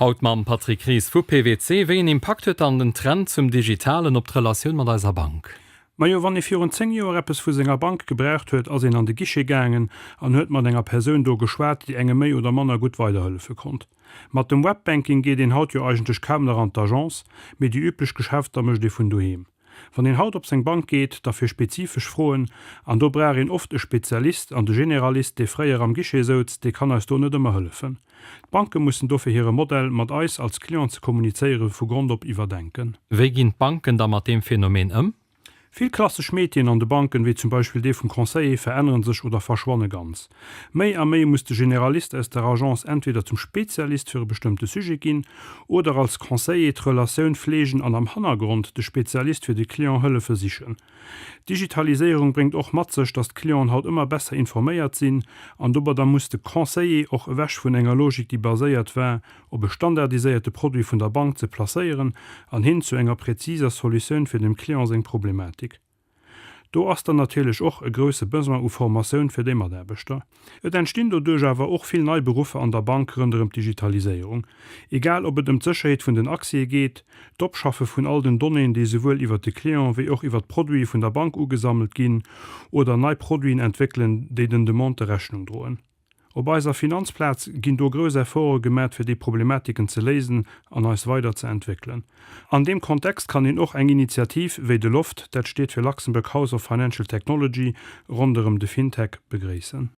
Haut mam Patrick Ries vu PwC. Wéi een Impakt huet dann den Trend zum Digitalen op d'Relatioun mat eiser Bank? Majo, wann ee virun 10 Joer eppes vu senger Bank gebraucht huet, ass een an de Guichet gaangen an huet mat enger Persoun do geschwat, déi engem méi oder manner gutt weiderhëllefe konnt. Mat dem Webbanking geet een haut jo eigentlech kaum nach an d'Agence, mee déi üblech Geschäfter mécht ee vun doheem. Wann een haut op seng Bank geet, da fir spezifesch Froen, an do brauch een oft e Spezialist, an de Generalist, dee fréier am Guichet souz, dee kann eis do net ëmmer hëllefen. D'Banke mussen dofir hire Modell, mat eis als Client ze kommunizéieren, vu Grond op iwwerdenken. Wéi ginn d'Banken da mat deem Phänomen ëm? Vill klassesch Métieren an de Banken, wéi zum Beispill dee vum Conseiller, verännere sech oder verschwanne ganz. Méi a méi muss de Generalist aus der Agence entweder zum Spezialist fir e bestëmmte Sujet ginn oder als Conseiller d'Relatioun fleegen an am Hannergrond de Spezialist fir de Client hëllefe sichen. D'Digitaliséierung bréngt och mat sech, datt d'Clienten haut ëmmer besser informéiert sinn an domadder muss de Conseiller och ewech vun enger Logik, déi baséiert war op e standardiséierte Produit vun der Bank ze placéieren an hin zu enger präziser Solutioun fir dem Client seng Problematik. Do ass dann natierlech och e grousse Besoin u Formatioun fir déi Mataarbechter. Et entstinn doduerch awer och vill nei Beruffer an der Bank rënderëm d'Digitaliséierung. Egal ob et ëm d'Sécherheet vun den Accèse geet, d'Opschaffe vun all den Donnéeën, déi souwuel iwwert de Client wéi och iwwert d'Produite vun der Bank ugesammelt ginn, oder nei Produiten entwéckelen, déi den Demandë Rechnung droen. Op eiser Finanzplaz ginn do grouss Efforte gemat fir déi Problematiken ze léisen an eis weider ze entwéckelen. An deem Kontext kann een och eng Initiativ wéi de LHOFT, dat steet fir Luxembourg House of Financial Technology, ronderëm de FinTech begréissen.